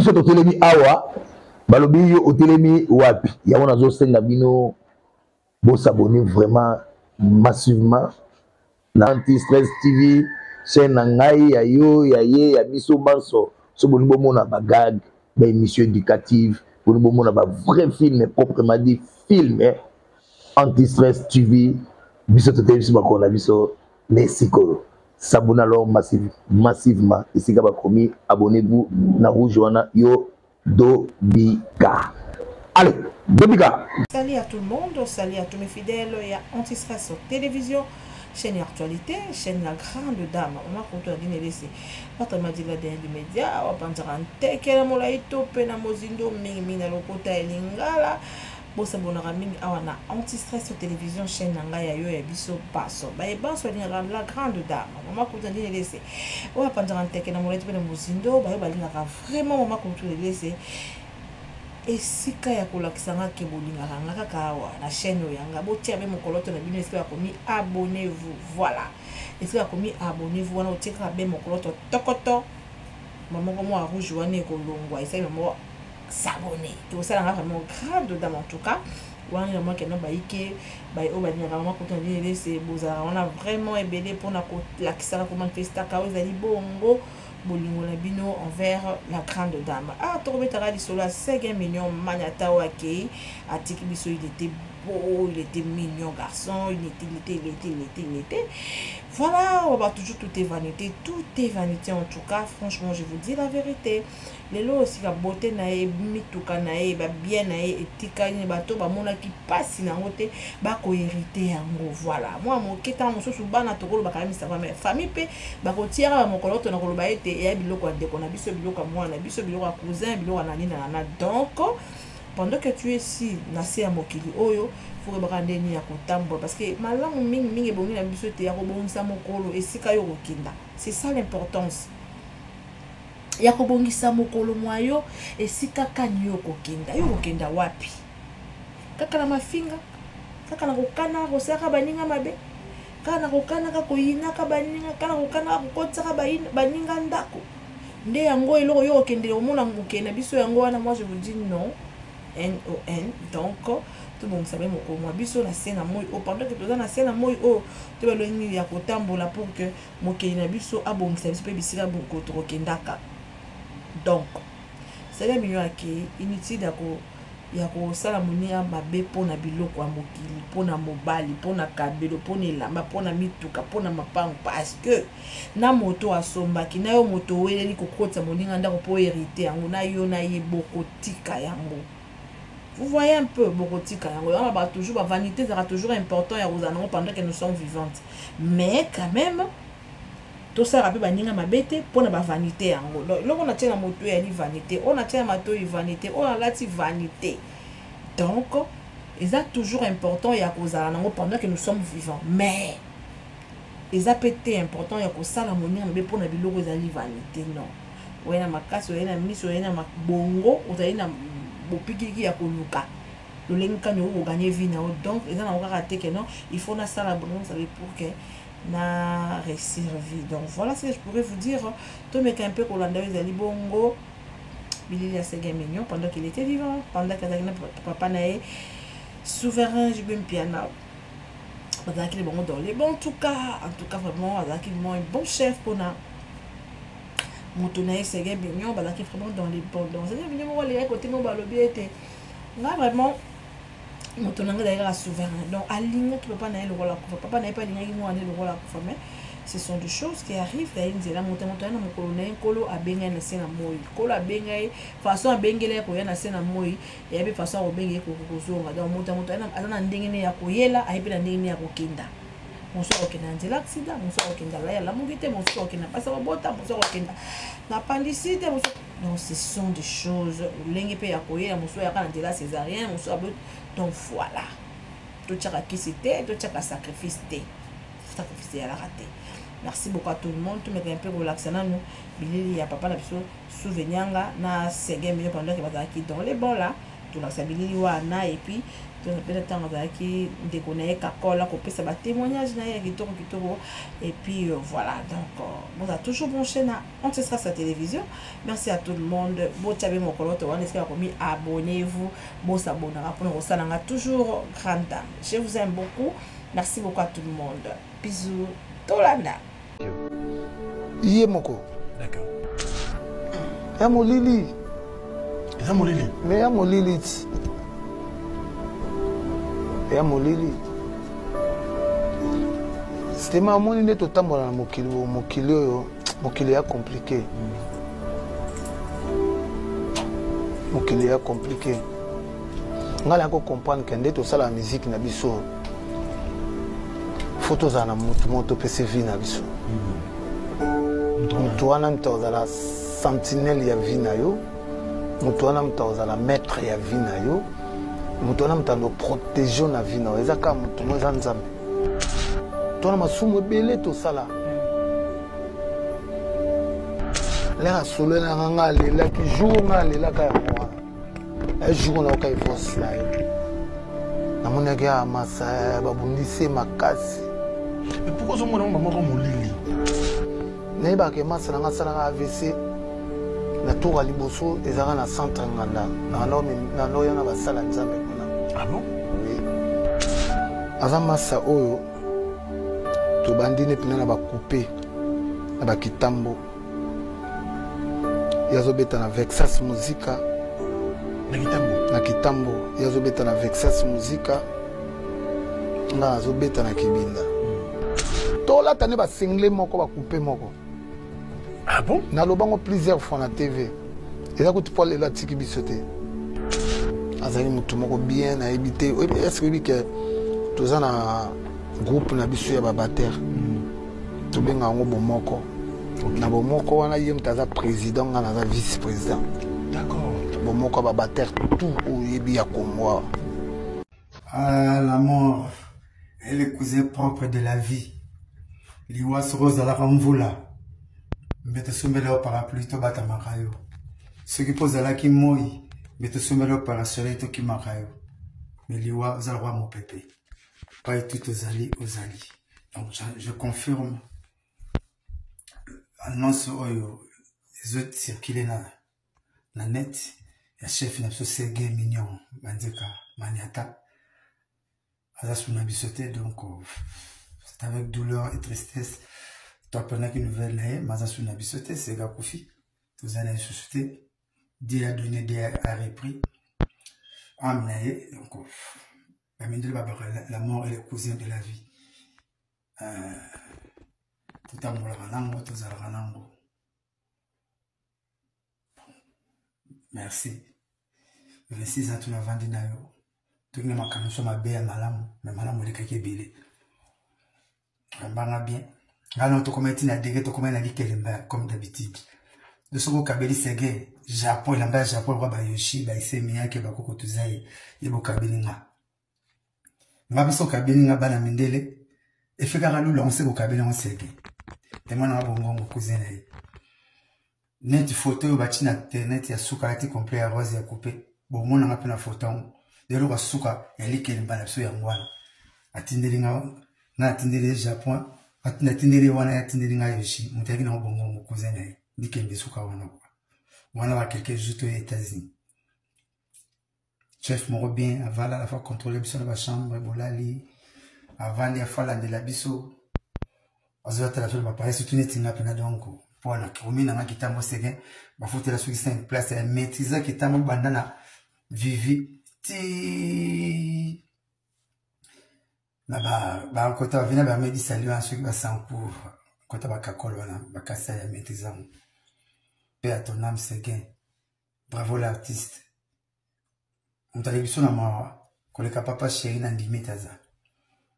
Biso totelemi awa, balobi yo otelemi wapi? Yango nazosenga bino bosabone vraiment massivement na Anti Stress TV, chaîne na ngai, ya yo, ya ye, ya biso banso. So bolingi bomona ba gag, ba émission éducative, bolingi bomona ba vrai film proprement dit film, eh? Anti Stress TV, biso totelemi makolo na biso mais sikoyo s'abonner alors massivement esika bakomi abonnez-vous na rouge wana yo dobika. Allez, dobika. Salut à tout le monde, salut à tous mes fidèles ya Anti-Stress Télévision, chaîne actualité, chaîne la grande dame. Mama Koto Adine Lesi, autrement dit la dernière du média, wapanzaka nteke na molai to pe na mozindo mingi mingi na lokota ya lingala. Bosabonaka mingi awa na Anti-Stress Télévision, chaîne na ngai ya yo ya biso baso. Baye banso balingaka la grande dame, Mama Koto Adine Lesi, oyo apanzaka nteke na molai to pe na mozindo, baye balingaka vraiment Mama Koto Lesi. Esika ya kolakisa nga ke bolingaka nga kaka awa na chaîne oyo yanga, botia be mokoloto na bino esika bakomi abonnez-vous. Voilà, esika bakomi abonnez-vous wana otie kaka be mokoloto tokoto moko mwa rouge wana ekolongwa, esali moko s'abonner, ekosala nga vraiment grande dame. En tout cas wana ya mwake no bayike baye oyo balingaka mama Koto na bino elese, bozalaka wana vraiment ebele mpona kolakisaka komanifestaka oyo ezali bongo bolingo na bino envers la grande dame. Ah, tokobetaka lisolo ya 5 million manyata oyo akei atiki biso. Il était beau, il était mignon garçon, il était, il était, il était, il était, il était. Voilà, on va toujours, tout est vanité, tout est vanité. En tout cas, franchement, je vous dis la vérité, lelo osika beauté na ye, mituka na ye, babien na ye etikali, bato bamonaki mpasi na yango te, bakohérite yango. Voilà, mwa moke ntango mosusu bana tokolobaka ya misava, mais famille mpe bakotiaka bamokolo to na koloba ete eya biloko ya ndeko na biso, biloko ya mwana na biso, biloko ya cousin, biloko ya nani na nana. Donc pendant que tu es ici na se ya mokili oyo, faut koyebaka ndenge nini ya kotambola, parce que malamu mingimingi ebongi na biso ete ya kobongisa mokolo esika yo kokenda. C'est ça l'importance ya kobongisa mokolo mwa yo esika kani yo kokenda. Yo kokenda wapi? Kaka na mafinga, kaka na kokana kosalaka baninga mabe, kaka na kokanaka koyinaka baninga, kaka na kokanaka kokotisaka baninga ndako, nde yango eloko yo kokendele komona mokili na biso yango wana. Moi je vous dis non, non. Donc tobongisa mpe mokolo mwa biso na se na moi oyo, pendant que toza na se na moi oyo, toyeba lolenge nini ya kotambola pour que mokili na biso abongisa biso mpe bisika tokokendaka. Donc sala mignon akei, inutile ya kosala moninga mabe mpona biloko ya mokili, mpona mobali, mpona kabelo, mpona elamba, mpona mituka, mpona mapango, parce que na moto asombaki na yo, moto oweleli kokotisa moninga ndako mpo hérité yango na yo na ye, bokotika yango. Vous voyez un peu, bokotika yango. Yango ba toujours ba vanité ezalaka toujours important ya kozala nango pendant que nous sommes vivantes, mais quand même tosalaka mpe baninga mabe te mpona bavanité yango. Donc eloko natie na moto eyali vanité, oyo natie na matoi vanité, oyo alati vanité. Donc eza toujours important ya kozala nango pendant que nous sommes vivants, mais eza mpe te important ya kosala moninga mabe mpona biloko ezali vanité. Non, oye na makasi, oye na miso, oye na bongo, ozali na bopikiliki ya koluka lolenge kani okoki kogagner vie na yo. Donc eza nango kaka te ke non, il faut nasala bongo, ozali pour que na réussir vie. Donc voilà ce que je pourrais vous dire. Tomeka un peu kolanda oyo ezali bongo bilili ya Seguin Mignon pendant qu'il était vivant, pendant qu'azalaki na papa na ye souverain JB Mpiana, bazalaki na bango dans les bons. En tout cas, en tout cas, vraiment azalaki vraiment un bon chef mpona moto na ye Seguin Mignon, bazalaki vraiment dans les bons. Donc Seguin Mignon moko alekaki kote moko, balobi ete nga vraiment moto na ngai ezalaki kaka souverain. Donc alingaki papa na ye lokola kufa, papa na ye mpe alingaki mwana ye lokola kufa, mais ce sont des choses qui arrivent. Yaye nzela, moto moto aya na mokolo na ye. Nkolo abenga ye na se na moi, nkolo abenga ye façon abengeli ye koya na se na moi, eyabi façon akobenga ye kozonga. Donc moto ya moto aza na ndenge ne ya koyela, ayebi na ndenge ne ya kokenda. Mosusu akokenda na nzela accident, mosusu akokenda lai alamuki te, mosusu akokenda mpasi akobota, mosusu akokenda na appendicite, mosusu. Donc ce sont des choses lolenge mpe ya koyela. Mosusu ayaka na nzela césarienne, mosusu abo. Donc voilà, totiaka kisi te, totiaka sacrifice te, sacrifice eyalaka te. Merci beaucoup à tout le monde. Tomeka mpe kolakisa nanu bilili ya papa na biso Souvenianga na Seguin Mignon pendant ke bazalaki dans les bons là. Tolakisa bilili wana et puis tozapela ntango azalaki ndeko na ye kakola kopesa batémoignage na ye ya kitoko kitoko. Et puis voilà, donc boza toujours branché na Antistress ya télévision. Merci à tout le monde. Botya be mokolo to wana esika bakomi abonnez-vous, bosabonaka mpona kosalanga toujours grande dame. Je vous aime beaucoup, merci beaucoup à tout le monde, bisous, tolanda. Ye moko. D'accord. Ya molili. Eza molili. Mais ya molili ti. Ya molili. Sistema amoni nde totambola na mokili oyo, mokili oyo, mokili ya compliqué. Mokili ya compliqué. Ngai nako comprendre que nde tosala musique na biso. Faut tozala na motu moko topesi vie na biso. Motu wana moto akozala sentinelle ya vie na yo, motu wana moto akozala maître ya vie na yo, motu wana moto ando protéger na vie na yo. Eza kaka motu moko, eza Nzambe. Tona masumu ebele tosala. Lere asolo na nga, nga alelaki jour, nga alelaka yango wana. Un jour nayoka evoice na ye, namonaki ya masa babundisi ye makasi. Mais pourquoi ozomona ngo moko molili? Nayebaka masa na nga asalaka AVC na tour ya liboso, ezalaka na centre Nganda, na oya na basala Nzambe kuna. Ah bon? Oui, aza masa oyo tobandi ne mpena na bakupe na bakitambo. Ye azobeta na Vexas Muzika. Na Kitambo. Na Kitambo. Ye azobeta na Vexas Muzika, nga azobeta na Kibinda. Tolata nde basengle moko, bakupe moko. Ah bon? Nalobango plusieurs fois na TV. Eza kutu mpo lelo atiki biso te. Azali motu moko bien. Nayebi te, est-ce oyebi ke toza na groupe na biso ya babatere, tobenga yango Bomoko. Na Bomoko wana, ye moto aza président, nga naza vice président. Bomoko ya babatere tout oyebi ya Kongo awa. Ah, la mort est le cousin propre de la vie. Liwa, soki ozalaka mvula, mbe tosombela yo parapluie tobatamaka yo. Soki mpo ozalaki moi, mbe tosombela yo parasoleil tokimaka yo. Mais liwa, ozalaka wa mopepe. Pai tout ozali, ozali. Donc je confirme annonce oyo ezocircule na net ya chef na biso Serge Mignon Banzeka Maniata, aza suna biso te. Donc c'est avec douleur et tristesse toaprenaki nouvelle na ye, ma aza suna biso te. Sega akufi, toza na lisusu te. Dieu a donné, Dieu a repris âme na ye. Donc bamindele babaka, la mort est le cousin de la vie. Totambolaka nango, tozalaka nango. Merci, 26 ans tunavandi na yo, toki na makambo so mabe ya malamu, me malamu elekaki ebele. Mbanga bien ngai na tokomai ntina dege, tokomai na likelemba comme d'habitude. De soki okabeli Sege Japon, elamba ya Japon lokwa bayoshi baise miyake bakoko toza ye, ye bokabeli nga, nga mpe soki okabeli nga bana mindele efekaka lulu yango, seke okabeli yango Sege temwana nga bongongo cousin na ye. Neti foto oyo bati na internet ya suka, alati complet ya rose ya coupe, bomonanga mpe na foto yango. Eloko ya suka ya likelemba na biso yango wana. Atindeli nga, nga natindeli ye Japon, natindeli ye wana, ye atindeli nga Yoshi. Moto ayaki nango bongongo cousin na ye, likembe suka wana kwa wana ba quelques jours toye États-Unis. Chef moko bien avala, afa contrôle biso na bachambre, bolali, avandi, afa alandela biso, azotala biso na bapareil, surtout neti nga mpena. Donc mpona komi nanga Kitambo, Seguin bafutela soki 5 place ya maîtrise Kitambo, banda na vivi ti na bakota bavina bamedisali wana, soki basanku kota bakakolo wana bakasa ya maîtrise yango. Mpe ya ton âme, Seguin, bravo l'artiste. Moto aleki biso na mawa koleka papa chéri na ndimi ete aza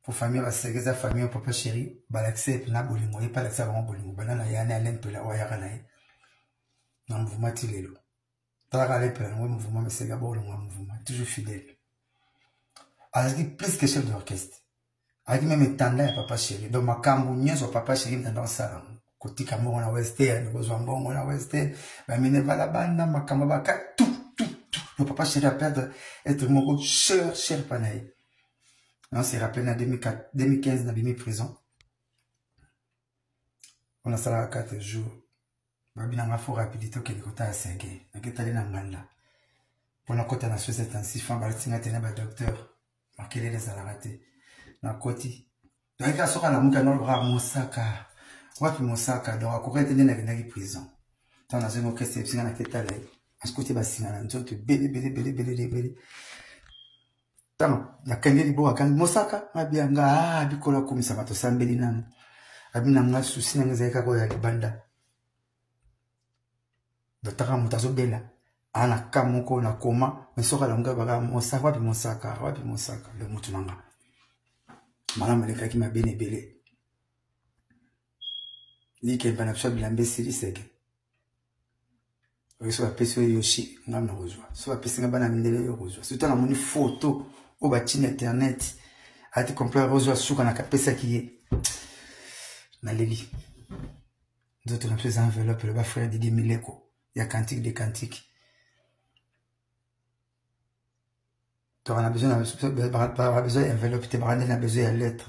po famille baseke, eza famille oyo papa chéri balakisa ye mpena bolingo, ye mpe alakisa bango bolingo. Banda na yani Alain Mpela oyo ayaka na ye na mouvement ti lelo. Talaka Alain Mpela nango mouvement meseka bolongo ya mouvement, toujours fidèle. Azalaki plus que chef d'orchestre, azalaki même etanda ya papa chéri. Donc makambo nyonso papa chéri mtanda osala, kotika mbongo na Western, kozwa mbongo na Western, baminevala bana, makambo baka tout tout tout. Donc papa chéri a perdre être moko cher cher pa na ye. On s'est rappelé na 2004, 2015 na bimi prison. On a sala 4 jours. Babi na nga fo rapidité okende kotala sege. Naketali na nganda. Pona kota na soins intensifs, balati nga te na ba docteur. Makelele ezalaka te. Nakoti. Donc kaka soki alamuki yango alobaka mosaka. Wapi mosaka? Donc akokaki te nde nakendaki prison. Ntango nazongi orchestre ebisi nga naketala ye. Asikuti basinga na nzoto ebele ebele ebele ebele ebele. Ntango nakangi liboko akangi mosaka ngabia nga ah, bikolo akumisa bato osambeli nanu. Abi na nga susi na nga ezali kaka oyo ya libanda. Dotaka moto azobela aa na ka moko na koma me soki alamuki baka mosaka wapi mosaka wapi mosaka le motu na nga malamu elekaki mabe na ebele likemba na biso ya bilamba esili seke oyo so bapesi oyo yoshi ngai nakozwa so bapesi ngai bana mindele oyo kozwa surtout namoni foto oyo batie na internet ati complet ozwa suka na kapesaki ye naleli nzoto na biso eza enveloppe eloba frère Didier Mileko ya cantique de cantique toka na besoin na besoin ya enveloppe te baka nde na besoin ya lettre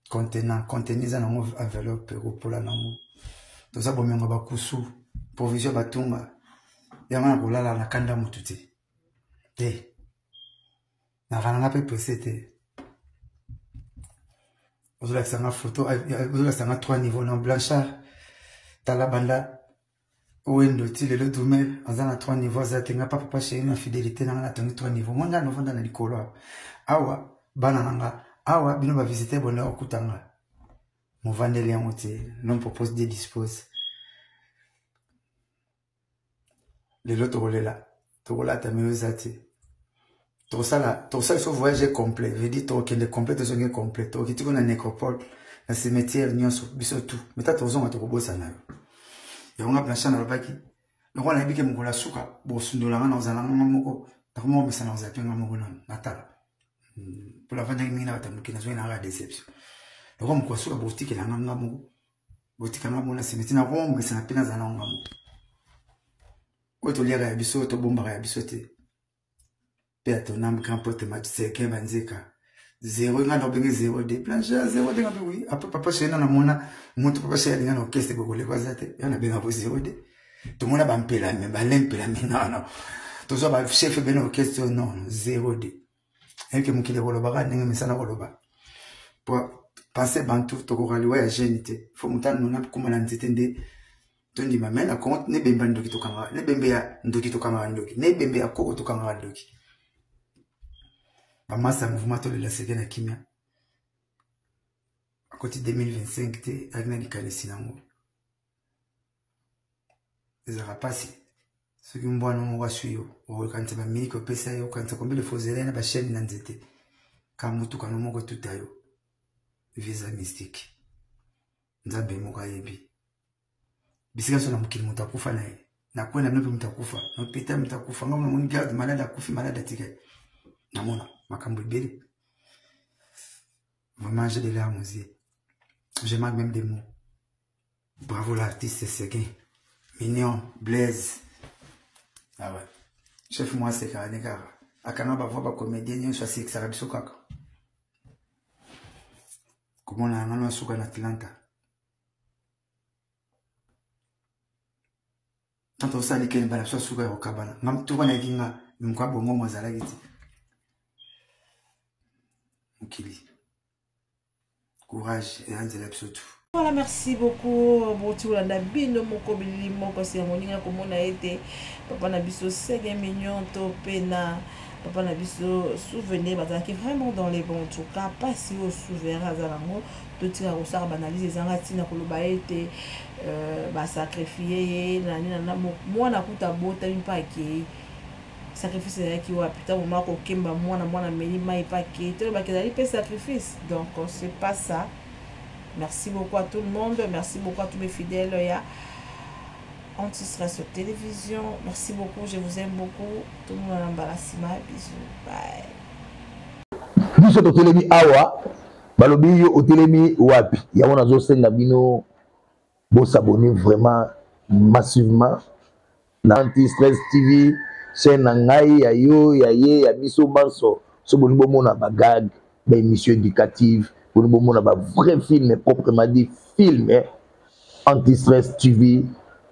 contenant contenu eza nango enveloppe ekopola nango toza bomengo bakusu provision batunga yango na kolala na kanda motu te te nakana nga mpe presse te ozolakisa nga photo ozolakisa nga trois niveau na blanchard tala banda wendo ti lelo dumer aza na trois niveau aza te nga pa papa chéri na fidélité na nga natongi trois niveau mwa nga novanda na likolo awa awa bana na nga awa bino bavisite bonda kokuta nga movandeli yango te l'homme propose dieu dispose lelo tokolela tokolata meyo eza te tokosala tokosala biso voyage complet veut dire tokokende complet tozongi complet tokokiti kuna nécropole na cimetière nyonso biso tout mais ta tozonga tokobosana yo yango nga blanchard nalobaki lokola nayebi ke mokolo ya suka bosundola nga nakozala nga moko nakoma komesana kozala mpe nga moko nano natala mpo nafandaki mingi na bato ya mokili nazongi na nga déception lokola mokolo ya suka botikela nga nga moko botika nga mona nsima ntina komesana mpe nazala nango nga moko oyo toliaka ya biso oyo tobombaka ya biso te mpe ya tonam grand pote matiseke banzeka zero nga na obenge zero de planche ya zero de nga mpe oui après papa chéri na namona moto papa chéri alinga na orchestre bokoleko aza te ya nabenga bo zero de tomona bampelame balempelame nano tozwa bachef ebene orchestre oyo non zero de eke mokili ekolobaka ndenge mesana koloba po pense bantu tokoka liwa ya jeune te fo moto anona kuma na nzete nde tondima me na kongo nebemba ndoki tokangaka nebembe ya ndoki tokangaka ndoki nebembe ya koko tokangaka ndoki bamasa ya mouvement tolela seke na kimia akoti 2025 te azalaki na likanisi nango ezalaka mpasi soki mbwana moko aswi yo okanisa bamiliki opesa ye okanisa combien de fois ozela ye na bachaine na nzete ka motuka no moko etuta yo vie eza mystique nzambe moko ayebi bisika nyonso na mokili moto akufa na ye na kwe na bino mpe moto akufa na hôpital moto akufa ngai namoni garde malade akufi malade atikali namona makambo ebele vraiment j'ai des larmes aux yeux je manque même des mots bravo l'artiste Seguin mignon Blaise ah ouais chef moi asekaka ne kaka akanga bavoi bacomédien nyonso asekisaka biso kaka komona nano asuka na atlanta tanto osala likele mbala biso asuka ya kokabana nga tuka nayeki nga moko ya bongo azalaki te mokili courage eza nzela biso tu Voilà, merci beaucoup. Boti olanda bino moko bilili moko si yango ninga komona ete papa na biso Seguin Mignon to pe na papa na biso souvenir bazalaki vraiment dans les bons en tout cas pasi oyo souverain aza nango totika kosala baanalyse ezanga ntina koloba ete euh, basacrifie ye nani nana mwana kuta abotami mpe akei sacrifice ezalaki wapi ntango mama kokemba mwana mwana ameli mai mpe akei tolobaki ezali mpe sacrifice donc c'est pas ça merci beaucoup à tout le monde merci beaucoup à tous mes fidèles ya anti-stress télévision merci beaucoup je vous aime beaucoup tout le monde na mbala nsima bisous bye biso totelemi awa balobi yo otelemi wapi yango nazosenga bino bosabone vraiment massivement na anti-stress tv. Chaîne na ngai, ya yo, ya ye, ya biso banso. So bolingi bomona ba gag, ba émission éducative, bolingi bomona ba vrai film proprement dit film eh? Anti-stress TV,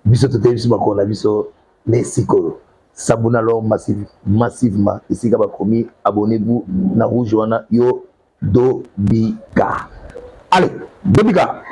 biso totelemi biso makolo na biso mais sikoyo s'abonner alors massivement esika bakomi abonnez-vous na rouge wana yo dobika. Allez, dobika.